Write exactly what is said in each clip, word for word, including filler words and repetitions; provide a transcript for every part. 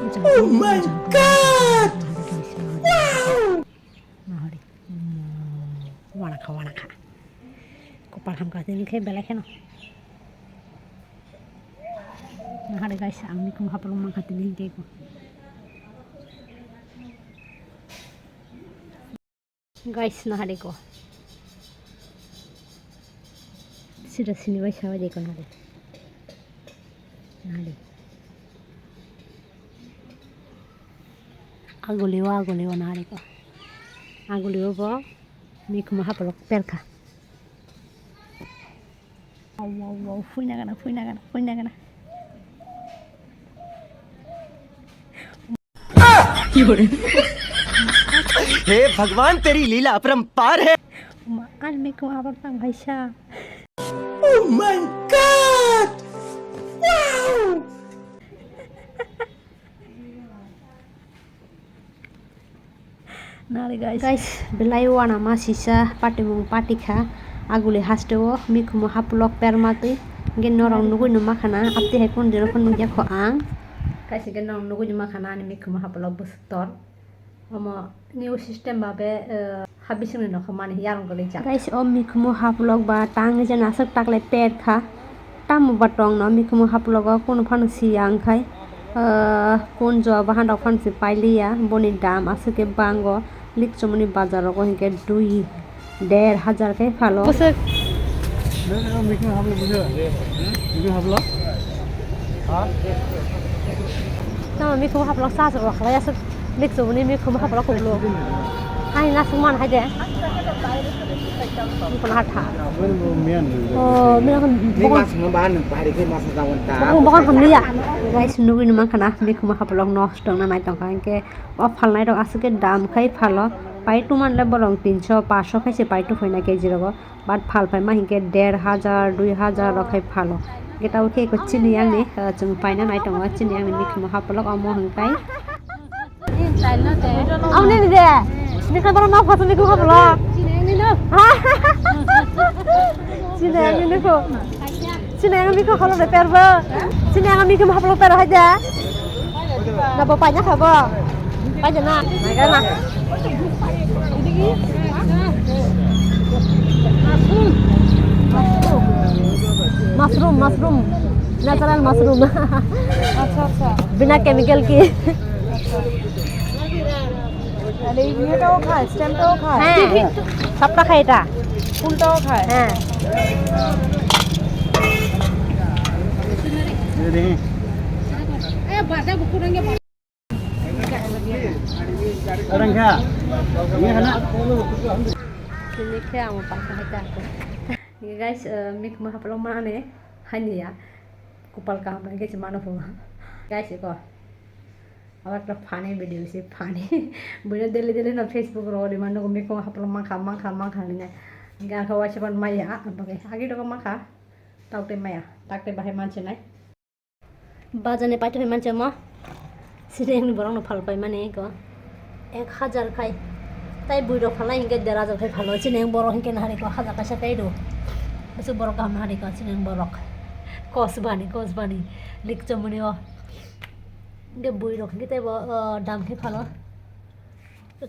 Oh my God! Wow! Nahari. Wanakha, wanakha. Kopal hamkha tini khe belai kheno. Nahari guys, ang mikhumu hapalok mankha tini hinkhe ko. Guys, nahari ko. Sida sini bai sabai de ko nahari. Nahari. Agulio, agulio nahari ko. Agulio bo mikhumu hapalok perkha. Wow, wow, wow, fuina gana, fuina gana, fuina gana. हे भगवान, तेरी लीला अपरंपार है। Ma, ani mikhumu hapalok tang hai sa. Oh my God! Wow! Nari guys. Guys, belai wana ma sisa patimung patikha. Aguli hasteo mikhumu hapulok permatwi. Hinkhe norok nugui numa khana, apti hai kun dino kun nugya kho ang. Guys, hinkhe norok nugui numa khana ani mikhumu hapulok bwswk tor. Omo new system ba be, eh, ha bisingni nokha mani yarwng kwlwijak. Guys, o mikhumu hapulok ba tangwi jani aswk taklai perkha. Tamo ba tongno mikhumu haplogo kunu phano siya wngkhai, ah, kun jo bahan rok phano se pailiya, boni dam aswk khe bango, likchomoni bazar rogo hinkhe dui der hajar khe phalo. Bwswk. Mikhumu haplo bwswk? Mikhumu haplo? Ha? Tamo mikhumu haplo sa sa rok khlai aswk. Likchoboni mikhumu haplo kublo. Hai nasuk man hai de. Mikhumu hatha. Oh, mira kan. Ni bokon mas mo ba nang pari ke mas na wan ta. Bokon, bokon hamliya. Guys, nugui numa khana mikhumu haplo nosto wngna nai tongkha hinkhe o phalnai rok aswk khe dam khai phalo. Pai tuman le borong tinso paso khai se pai tu phaina keji rogo. But phal phaima hinkhe der hajar, dui hajar rok khai phalo. Hinkhe tabuk khe eko chini yangni, ah, chwng paina nai tongo, chini yangni mikhumu hapolok omo hinkhe. Aw, nini de. Mikhumu hapolok, mikhumu hapolok. Chini yangni nukho. Chini yangni mikhumu hapolok de perbo. Chini yangni mikhumu hapolok per hai de. Na bo paina kha bo. Paina na. Naga na. Mushroom, mushroom. Natural mushroom. আচ্ছা, আচ্ছা। बिना chemical की। আচ্ছা। তাহলে এই ইয়েটাও খায়, স্টেমটাও খায়? হ্যাঁ, সবটা খায় এটা। ফুলটাও খায়? হ্যাঁ। Orang kha. Ini kana. Ini khe ang paksa hai ta. Guys, eh, mikhumu hapolok mane hanya. Kupal kaham hai khe mano pho. Guys, eko. Abar ta funny video se funny. Buino daily daily no Facebook ro di mano mikhumu hapolok mankha mankha mankha ni. Ga kha waisa ban maya. Agi to mankha. Tauk te maya. Tak te bahai manse nai. Bajar ni paito hai manchamo. Sini ang borok no phal pai mani ko. Ek hajar khai. Tai bui rok phalai hinkhe der hajar khai phalo. Sini ang borok hinkhe nahari ko hajar kaisa kai do. Bwswk borok kaham nahari ko sini ang borok. Kos bani, kos bani. Likchomoni o. Hinkhe bui rok hinkhe tei bo, o, dam khai phalo.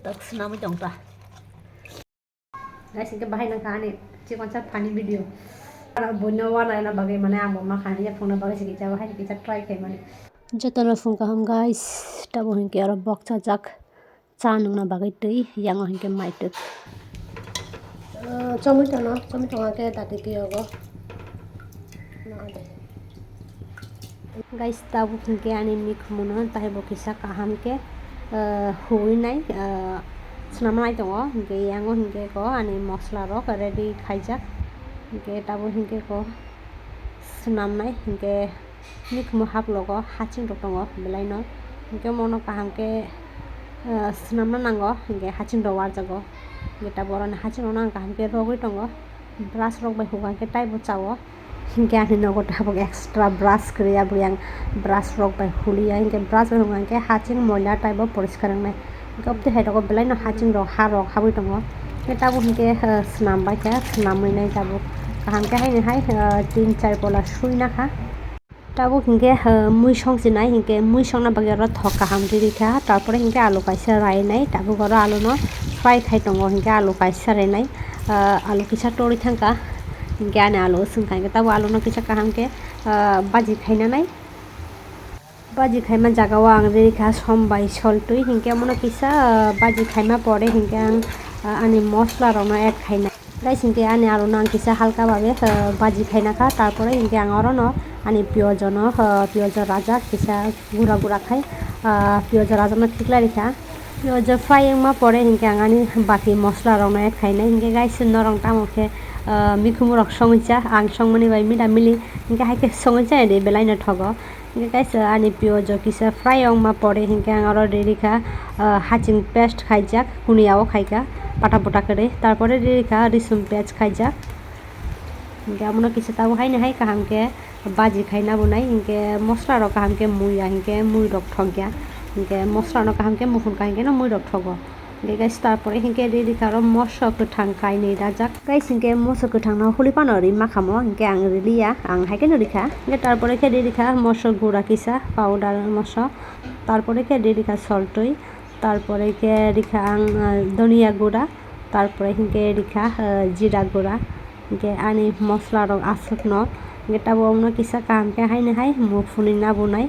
Tak swnamwi tong ta. Guys, hinkhe bahai nangkha ani chikonsa funny video. Buino wanaina bagwi mane ang bo mankha ani yaphangna bagwi se kisa bahai se kisa try khai mani. Jotono phung kaham guys, tabuk hinkhe oro boksa jak cha nungna bagwi twi yango hinkhe maitwk. Ah, chomwi tono, chomwi tongkha khe dati twi yogo. Guys, tabuk hinkhe ani mikhumu no, tei bo kisa kaham khe, ah, huwi nai, ah, swnamnai tongo. Hinkhe yango hinkhe ko ani mosla rok ready khaijak. Hinkhe tabuk hinkhe ko swnamnai hinkhe mikhumu haplogo haching rok tongo belai no. Hinkhe mono kaham khe, ah, swnamna nango hinkhe haching rok warjago. Hinkhe tabuk oroni haching rok no ang kaham khe rogwi tongo. Brush rok bai huka khe taibo chao. Hinkhe ani nogo tabuk extra brush kwrwi, aboni ang brush rok bai huliya. Hinkhe brush bai hwnka hinkhe haching moila taibo poriskar wngnai. Hinkhe obtwi hai rogo belai no haching rok ha rok habwi tongo. Hinkhe tabuk hinkhe, eh, swnam bai khe, swnamwi nai tabuk. Kaham khe haini hai, eh, tin char pola sui nakha. Tabuk hinkhe, eh, mui song sinai, hinkhe mui songna bagwi oro thok kaham riri kha, tarpore hinkhe alu kaisa rai nai, tabuk oro alu no fry khai tongo, hinkhe alu kaisa rai nai, eh, alu kisa torwi thang kha, hinkhe ani alu swng kha, hinkhe tabuk alu no kisa kaham khe, eh, baji khaina nai. Baji khaima jaga o ang riri kha som bai sol twi, hinkhe omono kisa, ah, baji khaima pore hinkhe ang, ah, ani mosla rok no add khaina. Guys, hinkhe ani aro no ang kisa halka babe, ah, baji khaina kha, tarpore hinkhe ang oro no ani piyojo no, ah, piyojo raja kisa gura gura khai, ah, piyojo raja no khiklai rikha. Piyojo fry wngma pore hinkhe ang ani baki mosla rok no add khainai, hinkhe guys norok tamo khe, ah, mikhumu rok songwi cha, ang songmani bai mila mili hinkhe hai khe songwi cha de belai no thogo. Hinkhe kaisa ani piyojo kisa fry wngma pore hinkhe ang aro riri kha, ah, haching paste khaijak, kuniya o khaikha pata pata kwrwi, tarpore riri kha risum paste khaijak. Hinkhe amono kisa tabuk haino hai kaham khe baji khaina bo nai, hinkhe mosla rok kaham khe muya, hinkhe mui rok thok ya, hinkhe mosla no kaham khe mukhun kha hinkhe no mui rok thogo. Hinkhe guys, tarpore hinkhe riri kha aro moso kwthang kainwi rajak. Guys, hinkhe moso kwthang no huli phano ri makhamo, hinkhe ang riliya, ang hai kheno rikha. Hinkhe tarpore khe riri kha moso gura kisa, powder moso. Tarpore khe riri kha soltwi. Tarpore khe rikha ang, ah, dhoniya gura. Tarpore hinkhe rikha, ah, jira gura. Hinkhe ani mosla rok aswk no. Hinkhe tabuk omono kisa kaham khe haino hai mukhunwi nabunai.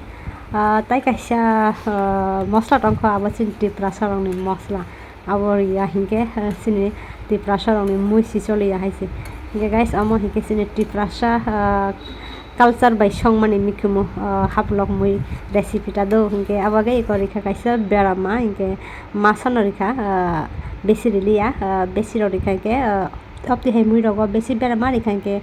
Ah, tai kaisa, ah, mosla tongkho, abo chini Tiprasa rokni mosla. Abo ya hinkhe, ah, chini Tiprasa rokni mui si choliya hai se. Hinkhe guys, omo hinkhe chini Tiprasa, ah, culture bai songmani mikhumu, ah, haplok mui recipe ta do. Hinkhe abo khe eko rikha kaisa berama, hinkhe masa no rikha, ah, besi riliya, ah, besi rok rikha hinkhe, ah, Obtwi hai mui rogo besi berama rikha hinkhe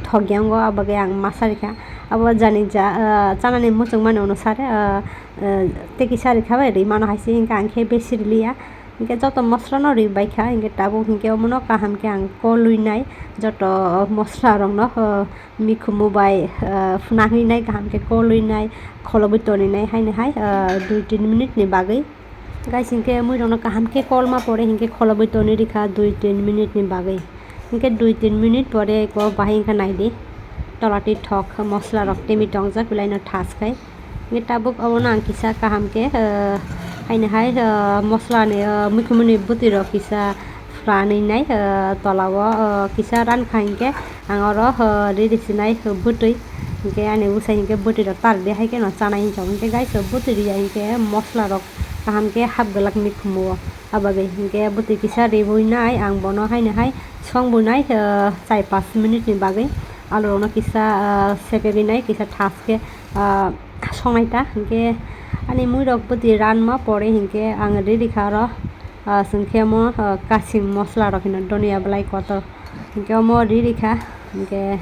thokya wngo, abo bagwi ang masa rikha. Abo jani ja, ah, chanani muchungmani onusare, ah, ah, tei kisa rikha bai ri mano hai se hinkhe ang khe besi riliya. Hinkhe joto mosla no ribaikha, hinkhe tabuk hinkhe omono kaham khe ang kolwi nai, joto mosla rokno, ah, mikhumu bai, ah, phunahwi nai kaham khe kolwi nai, kholobwi tonwi nai haino hai, ah, dui tin minute ni bagwi. Guys, hinkhe mui rokno kaham khe kolma pore hinkhe kholobwi tonwi rikha dui tin minute ni bagwi. Hinkhe dui tin minute pore eko bahai wngkha naidi. Tolati thok mosla rok temi tongjak belai no thas khai. Hinkhe tabuk obono ang kisa kaham khe, ah, haino hai, ah, mosla ni, ah, muikhumuni bwtwi rok kisa franwi nai, ah, tola o, ah, kisa rankha hinkhe ang oro, ah, riri sinai bwtwi. Hinkhe ani bwsai hinkhe bwtwi rok tar de hai kheno chanai hinkhe, hinkhe guys, bwtwi riya hinkhe mosla rok kaham khe hap glak mikhumu o. Abagwi hinkhe bwtwi kisa riwi nai ang bono haino hai songwi nai, ah, chai pas minute ni bagwi. Alu rokno kisa, ah, sepegwi nai kisa thas khe, ah, songnai ta. Hinkhe ani mui rok bwtwi ranma pore hinkhe ang riri kha oro, ah, chwng khe omo, ah, kasing mosla rok hino dhoniya belai kotor. Hinkhe omo riri kha hinkhe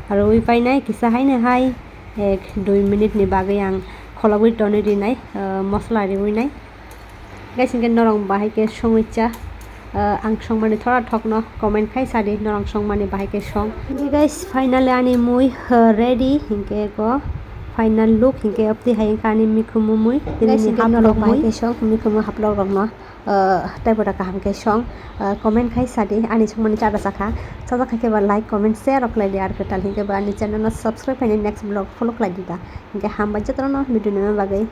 rwi painai kisa haino hai ek dui minute ni bagwi ang kholobwi tonwi rinai, ah, mosla riwi nai. Guys, hinkhe norok bahai khe songwi cha, ah, ang songmani thora thokno comment khai sadi, norok songmani bahai khe song. Hinkhe guys, finally ani mui, ah, ready, hinkhe eko final look, hinkhe obtwi hai wngkha ani mikhumu mui. Guys, hinkhe norok bahai khe song, mikhumu haplok rokno, ah, tei bo kaham khe song, ah, comment khai sadi, ani songmani chada chakha, chajak kha khe ba like, comment, share rok khlai di, ar kwtal hinkhe ba ani channel no subscribe khainai next vlog follow khlai di da. Hinkhe hambai jotono video nangna bagwi.